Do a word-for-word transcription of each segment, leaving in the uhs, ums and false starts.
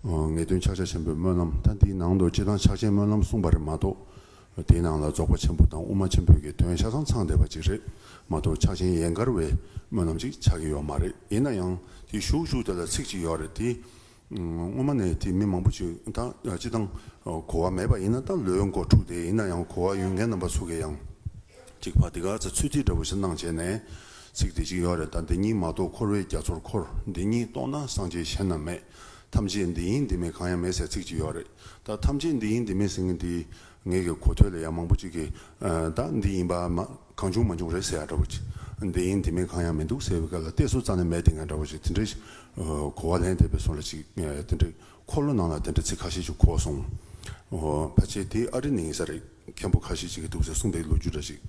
ངེས་དོན་ཕྱག་རྒྱ་ཆེན་པོའི་སྨོན་ལམ། ད་འདིའི་ནང་དུ་སྤྱིར་བཏང་ཕྱག་ཆེན་སྨོན་ལམ་གསུངས་པ་རེད་མ་གཏོགས། དེའི་ནང་ལ་རྫོགས་པ་ཆེན་པོ་དང་དབུ་མ་ཆེན་པོའི་གི་དོན་ཆ་ཚང་ཚང་བསྡད་པ་ཅིག་རེད་མ་གཏོགས། ཕྱག་ཆེན་ཡན་གར་བའི་སྨོན་ལམ་ཅིག་ཆགས་ཀྱི་ཡོད་མ་རེད། ཡིན་ན་ཡང་དེའི་གཞུག་གཞུག་དེ་ལ་ཚིག་ཅིག་ཡོད་རེད་དེ། སྔོན་མ་ནས་དེ་མི་མང་པོ་ཅིག་ད་སྤྱིར་བཏང་གོ་བ་མེད་པ་ཡིན་ན། ད་ལོའི་འགོ་ཕྲུག་དེ་ཡིན་ན་ཡང་གོ་བ་ཡོད་མཁན་རྣམ་པ་ཚོ་གིས་ཡང་ཅིག་ཕར་དེ་ག་ཚོད་ཚོད་ཐིག་འདྲ་པོ་ཞིག་གནང་བྱས་ནས། ཚིག་དེ་ཅིག་ཡོད་རེད། ད་འདི་ཉིད་མ་རྟོགས་འཁོར་བའི་རྒྱ་མཚོར་འཁོར། འདི་ཉིད་རྟོགས་ན་སངས་རྒྱས་གཞན་ན་མེད། ཐམས་ཅད་འདི་ཡིན་འདི་མེད་གང་ཡང་མེད་ཟེར་ཚིག་ཅིག་ཡོད་རེད། ད་ཐམས་ཅད་འདི་ཡིན་འདི་མེད་ཟེར་མཁན་དེ་ངེད་ཀྱི་གོ་ཐོས་ལ་ཡང་མང་པོ་ཅིག་གིས་ད་འདི་ཡིན་པ་མ་གང་བྱུང་མང་བྱུང་རེད་ཟེར་ཡ་འདྲ་པོ་ཅིག་འདི་ཡིན་འདི་མེད་གང་ཡང་མི་འདུག་ཟེར་བའི་སྐབས་ལ་བལྟས་ཚོད་རྩ་ནས་མེད་དེ་ངན་འདྲ་པོ་ཅིག་དེ་འདྲའི་གོ་བ་ལེན་བསྡད་པའི་སོང་ལ་ཅིག་དེ་འདྲའི་འཁོར་ལོ་ནང་ལ་དེ་འདྲའི་ཚིག་ཁ་ཤས་ཅིག་གོ་སོང་། ཕལ་ཆེར་དེ་ཨ་རི་ནས་ཡིན་ས་རེད། མཁན་པོ་ཁ་ཤས་ཅིག་གིས་འདུག་ཟེར་གསུངས་པའི་ལོ་རྒྱུས་འདྲ་ཅིག་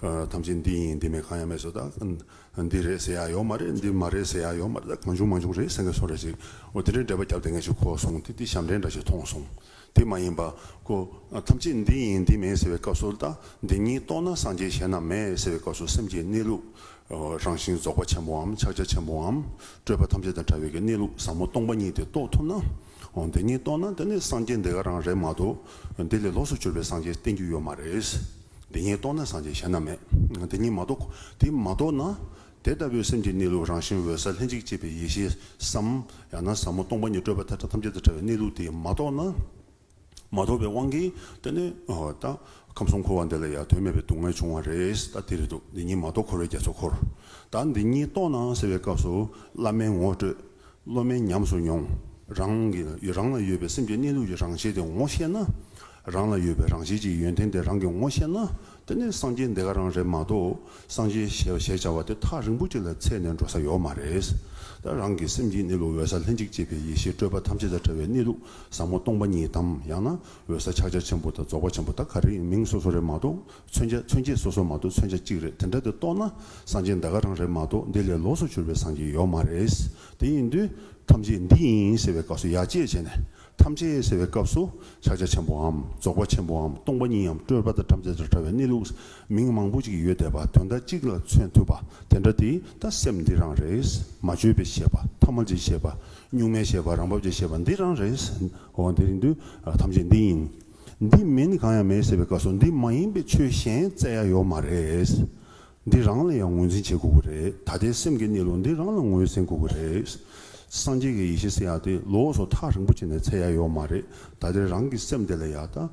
ཐམས་ཅད་འདི་ཡིན་འདི་མེད་གང་ཡང་མེད་ཟེར། ད་འདི་རེད་ཟེར་ཡ་ཡོད་མ་རེད། འདི་མ་རེད་ཟེར་ཡ་ཡོད་མ་རེད། ད་གང་བྱུང་མང་བྱུང་རེད་ཟེར་མཁན་སོང་རེད་ཅིག་འོ་དེ་འདྲའི་འགྲེལ་པ་བརྒྱབ་བསྡད་མཁན་ཅིག་གོ་སོང་། དེ་དེ་ཞབས་འདྲེན་འདྲ་ཞིག་མཐོང་སོང་། དེ་མ་ཡིན་པ་ཁོ་ཐམས་ཅད་འདི་ཡིན་འདི་མེད་ཟེར་བའི་སྐབས་སུ། ད་འདི་ཉིད་རྟོགས་ན་སངས་རྒྱས་གཞན་ན་མེད་ཟེར་བའི་སྐབས་སུ་སེམས་ཀྱི་གནས་ལུགས། རང་བཞིན་རྫོགས་པ་ཆེན་པོའམ་ཕྱག་རྒྱ་ཆེན་པོའམ་སྤྲོས་པ་ཐམས་ཅད་དང་བྲལ་བའི་གི་གནས་ལུགས་ཟབ་མོ་སྟོང་པ་ཉིད་དེ་རྟོགས་ཐུབ་ན། འོ་འདི་ཉིད་རྟོགས་ན་དེ་ནི་སངས་རྒྱས་འདི་ག་རང་རེད་མ་གཏོགས། འདི་ལས་ལོགས་སུ་གྱུར་པའི་སངས་རྒྱས་བསྟན་རྒྱུ་ཡོད་མ་རེད། འདི་ཉིད་རྟོགས་ན་སངས་རྒྱས་གཞན་ན་མེད། འདི་ཉིད་མ་རྟོགས། དེ་མ་རྟོགས་ན། དེ་ལྟ་བུའི་སེམས་ཀྱི་གནས་ལུགས་རང་བཞིན་འོད་གསལ་ལྷན་ཅིག་སྐྱེས་པའི་ཡེ་ཤེས་སམ། ཡང་ན་ཟབ་མོ་སྟོང་པ་ཉིད་སྤྲོས་པ་ཐམས་ཅད་དང་བྲལ་བའི་གནས་ལུགས་དེ་མ་རྟོགས་ན། མ་རྟོགས་པའི་དབང་གིས་དེ་ནི་ད་ཁམས་གསུམ་འཁོར་བ་འདི་ལ་ཡང་དོན་མེད་པའི་སྡུག་བསྔལ་བྱུང་བ་རེད། ད་དེ་རེད་འདུག་འདི་ཉིད་མ་རྟོགས་འཁོར་བའི་རྒྱ་མཚོར་འཁོར། ད་འདི་ཉིད་རྟོགས་ན་ཟེར་བའི་སྐབས་སུ་བླ་མའི་ངོ་སྤྲོད། སློབ་མས་ཉམས་སུ་མྱོང་། རང་གི་རང་ལ་ཡོད་པའི་སེམས་ཀྱི་གནས་ལུགས་ཀྱི་རང་བཞིན་དེ་ངོ་ཤེས་ན། རང་ལ་ཡོད་པའི་རང་བཞིན་གྱི་ཡོན་ཏན་དེ་རང་གིས་ངོ་ཤེས་ན། དེ་ནི་སངས་རྒྱས་འདི་ག་རང་རེད་མ་གཏོགས། སངས་རྒྱས་ཞེས་ཞེས་བྱ་བ་དེ་ཐག་རིང་པོ་ཅིག་ལ་ཚད་ནས་འགྲོ་ས་ཡོད་མ་རེད། ད་རང་གི་སེམས་ཀྱི་གནས་ལུགས་འོད་གསལ་ལྷན་ཅིག་སྐྱེས་པའི་ཡེ་ཤེས་སྤྲོས་པ་ཐམས་ཅད་དང་བྲལ་བའི་གནས་ལུགས་ཟབ་མོ་སྟོང་པ་ཉིད་དམ། ཡང་ན་འོད་གསལ་ཕྱག་རྒྱ་ཆེན་པོ་དང་རྫོགས་པ་ཆེན་པོ། ད་ག་རེ་ཡིན་མིང་སོ་སོ་རེད་མ་གཏོགས། མཚོན་བྱ་མཚོན་བྱེད་སོ་སོ་མ་གཏོགས་མཚོན་བྱ་གཅིག་རེད། དེ་འདྲ་དེ་རྟོགས་ན་སངས་རྒྱས་འདི་ག་རང་རེད་མ་གཏོགས། འདི་ལས་ལོགས་སུ་གྱུར་པའི་སངས་རྒྱས་ཡོད་མ་རེད། དེ་ཡིན་དུས་ཐམས་ཅད་འདི་ཡིན་ཟེར་བའི་སྐབས་སུ་ཡར་བཅད་བྱས་ནས། ཐམས་ཅད་ཟེར་བའི་སྐབས་སུ་ཕྱག་རྒྱ་ཆེན་པོའམ་རྫོགས་པ་ཆེན་པོའམ་སྟོང་པ་ཉིད་ཡམ་སྤྲོས་པ་དང་ཐམས་ཅད་དང་བྲལ་བའི་གནས་ལུགས་མིང་མང་པོ་ཅིག་ཡོད་བསྡད་པ་དོན་དག་གཅིག་ལ་མཚོན་ཐུབ་པ་དེ་འདྲ་དེ་ད་སེམས་འདི་རང་རེད། མ་བཅོས་པའི་ཤེས་པ། ཐ་མལ་གྱི་ཤེས་པ། གཉུག་མའི་ཤེས་པ། རང་བབས་ཀྱི་ཤེས་པ་འདི་རང་རེད། འོ་དེ་ཡིན་དུས་ཐམས་ཅད་འདི་ཡིན། འདི་མིན་གང་ཡང་མེད་ཟེར་བའི་སྐབས་སུ་འདི་མ་ཡིན་པའི་ཆོས་གཞན་བཙལ་ཡ་ཡོད་མ་རེད། འདི་རང་ལ་ཡང་ངོས་འཛིན་བྱེད་དགོས་ཀྱི་རེད། ད་ལྟའི་སེམས་ཀྱི་གནས་ལུགས་འདི་རང་ལ་ངོས་འཛིན་དགོས་ཀྱི་རེད། སངས་རྒྱས་ཀྱི་ཡེ་ཤེས་ཟེར་ཡག་དེ་ལོགས་སུ་ཐག་རིང་པོ་བྱས་ནས་འཚོལ་ཡ་ཡོད་མ་རེད། ད་ལྟའི་རང་གི་སེམས་དེ་ལ་ཡག་ད་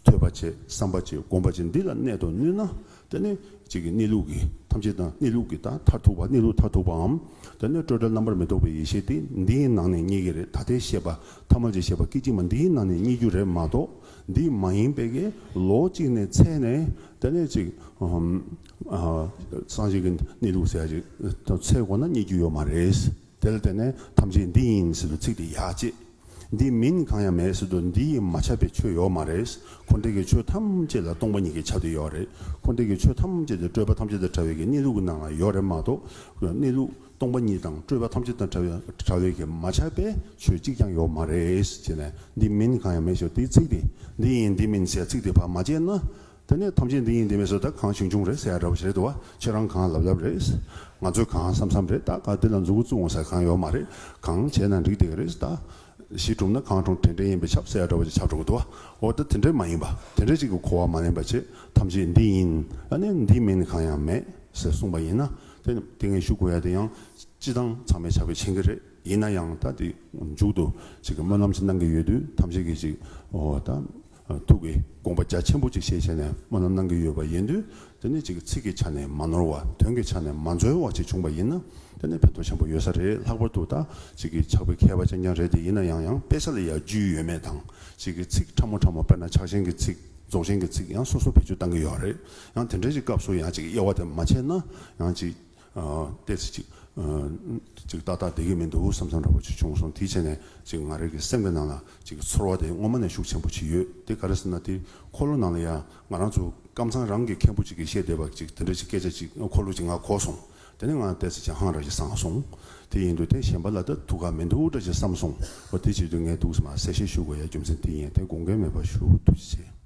ཐོས་པ་བྱེད། བསམ་པ་བྱེད། སྒོམ་པ་བྱེད། འདི་ལ་གནས་ཐུབ་ནུས་ན། དེ་ནི་གཅིག་གི་གནས་ལུགས་ཀྱི་ཐམས་ཅད་དང་གནས་ལུགས་ཀྱི་ད་མཐར་ཐུག་པ། གནས་ལུགས་མཐར་ཐུག་པའམ། དེ་ནི་སྤྲོས་བྲལ་རྣམ་པར་མི་རྟོག་པའི་ཡེ་ཤེས་དེ་འདིའི་ནང་ནས་རྙེད་ཀྱི་རེད། ད་ལྟའི་ཤེས་པ། ཐ་མལ་གྱི་ཤེས་པ་སྐད་ཅིག་མ་འདིའི་ནང་ནས་རྙེད་རྒྱུ་རེད་མ་གཏོགས། འདི་མ་ཡིན་པའི་གི་ལོགས་གཅིག་ནས་འཚོལ་ནས། དེ་ནས་ཅིག་ཨམ། ཨ། སངས་རྒྱས་ཀྱི་གནས་ལུགས་ཟེར་ཡ་ཅིག་འཚོལ་དགོས་ན་རྙེད་རྒྱུ་ཡོད་མ་རེད། དེ་ལ་བརྟེན་ནས་ཐམས་ཅད་འདི་ཡིན་ཟེར་དུས་ཚིག་དེ་ཡར་བཅད། འདི་མིན་གང་ཡང་མེད་ཟེར་དུས་འདི་ཡིས་མ་ཁྱབ་པའི་ཆོས་ཡོད་མ་རེད། འཁོར་འདས་ཀྱི་ཆོས་ཐམས་ཅད་ལ་སྟོང་པ་ཉིད་ཀྱིས་ཁྱབ་སྟེ་ཡོད་རེད། འཁོར་འདས་ཀྱི་ཆོས་ཐམས་ཅད་དེ་སྤྲོས་པ་ཐམས་ཅད་དང་བྲལ་བའི་གི་གནས་ལུགས་ཀྱི་ནང་ལ་ཡོད་རེད་མ་གཏོགས། གནས་ལུགས་སྟོང་པ་ཉིད་དང་སྤྲོས་པ་ཐམས་ཅད་དང་བྲལ་བའི་བྲལ་བའི་གི་མ་ཁྱབ་པའི་ཆོས་གཅིག་ཀྱང་ཡོད་མ་རེད་ཟེར་ནས། འདི་མིན་གང་ཡང་མེད་ཞེས་དེའི་ཚིག་དེ། འདི་ཡིན་འདི་མིན་ཟེར་ཚིག་དེ་ཕར་མ་བཅད་ན། དེ་ནས་ཐམས་ཅད་འདི་ཡིན་འདི་མིན་ཟེར། ད་གང་བྱུང་བྱུང་རེད་ཟེར་ཡ་འདྲ་བོ་ཞིག་རེད་འདུག་བ། ཁྱེད་རང་གང་ལབ་ལབ་རེད། ང་ཚོས་གང་བསམ་བསམ་རེད། ད་ག་འདི་ལ་མཛུ་གུ་བཙུགས་འོང་ཟེར་གང་ཡོད་མ་རེད། གང་བྱས་ན་འགྲིག་བསྡད་ཀྱི་རེད། ད་གཞི་གྲུབ་ན་གང་གྲུབ་དྲན་དྲན་ཡིན་པས་ཁྱབ་ཟེར་ཡ་འདྲ་བོ་ཞིག་ཆགས་འགྲོ་གི་འདུག་བ། འོ་ད་དེ་འདྲས་མ་ཡིན་པ། དེ་འདྲས་ཅིག་གི་གོ་བ་མ་ལེན་པ་བྱེད། ཐམས་ཅད་འདི་ཡིན། ཨ་ནི་འདི་མིན་གང་ཡང་མེད་ཟེར་གསུངས་པ་ཡིན་ན། དེ་དེ་ངས་ཞུ་དགོས་ཡ་དེ་ཡང་སྤྱི་བཏང་ཚང་མས་ཆགས་པའི་མཁྱེན་གྱི་རེད། ཡིན་ན་ཡང་ད་དེ་མཇུག་ཏུ་ཅིག་གི་སྨོན་ལམ་ཞིག་གནང་གི་ཡོད་དུས། ཐམས་ཅད་ཀྱིས་ཅིག་འོ་ད་ཐུགས་ཀྱི་དགོངས་པ་རྒྱ་ཆེན་པོ་ཅིག་བཞེས་བྱས་ནས་སྨོན་ལམ་གནང་གི་ཡོད་པ་ཡིན་དུས། དེ་ནི་ཅིག་ཚིག་གི་ཆ་ནས་མ་ནོར་བ། དོན་གྱི་ཆ་ནས་མ་འཛོལ་བ་ཅིག་བྱུང་བ་ཡིན་ན། དེ་ནི་ཕན་ཐོགས་ཆེན་པོ་ཡོད་ས་རེད། ལྷག་པར་དུ་ད་ཅིག་གི་ཕྱག་དཔེ་མཁས་པ་རྐྱང་རྐྱང་རེད་དེ། ཡིན་ན་ཡང་ཡང་དཔེ་ཆ་ལ་ཡ་རྒྱུས་ཡོད་མེད་དང་། ཅིག་གི་ཚིག་ཕྲ་མོ་ཕྲ་མོ། དཔེར་ན་ཕྱག་ཆེན་གྱི་ཚིག་རྫོགས་ཆེན་གྱི་ཚིག་ཡང་སོ་སོ་བེད་སྤྱོད་གཏང་གི་ཡོད་རེད། ཡང་དེ་འདྲའི་ཅིག་སྐབས་སུ་ཡང་ཅིག་དབྱེ་བ་དེ་མ་ཕྱེ་ན་ཡང་ཅིག་ཨ། ཏོག་ཙམ་ཅིག་ཨ། ཅིག་ཏག་ཏག་བསྡད་ཀྱི་མི་འདུག་བསམ་བསམ་འདྲ་པོ་ཅིག་བྱུང་སོང་། དེའི་ཆ་ནས་ཅིག་ང་རའི་གི་སེམས་ཀྱི་ནང་ལ་ཅིག་ཚོར་བ་དེ་སྔོན་མ་ནས་ཤུགས་ཆེན་པོ་ཅིག་ཡོད། དེ་ག་རེ་ཟེར་ན། དེ་འཁོར་ལོ་ནང་ལ་ཡ་ང་རང་ཚོ་ཀམ་ཚང་རང་གི་མཁན་པོ་ཅིག་གིས་བཤད་བསྡད་པ་ཅིག་དེ་འདྲ་ཅིག་སྐད་ཆ་ཅིག་འཁོར་ལོ་ཅིག་ང་གོ་སོང་། དེ་ནས་ང་ཏོག་ཙམ་ཅིག་ཧང་འདྲ་ཅིག་སངས་སོང་། དེ་ཡིན་དུས་དེ་གཞན་པ་ལ་ད་ཐུགས་ཁག་མི་འདུག་འདྲ་ཅིག་བསམ་སོང་། འོ་དེ་བྱེད་དུས་ངས་འདུག་སེ་མར་གསལ་བཤད་ཞུ་དགོས་ཡ་རྒྱུ་མཚན་དེ་ཡིན། དེ་དགོངས་འགལ་མེད་པ་ཞུ། ཐུགས་རྗེ་ཆེ།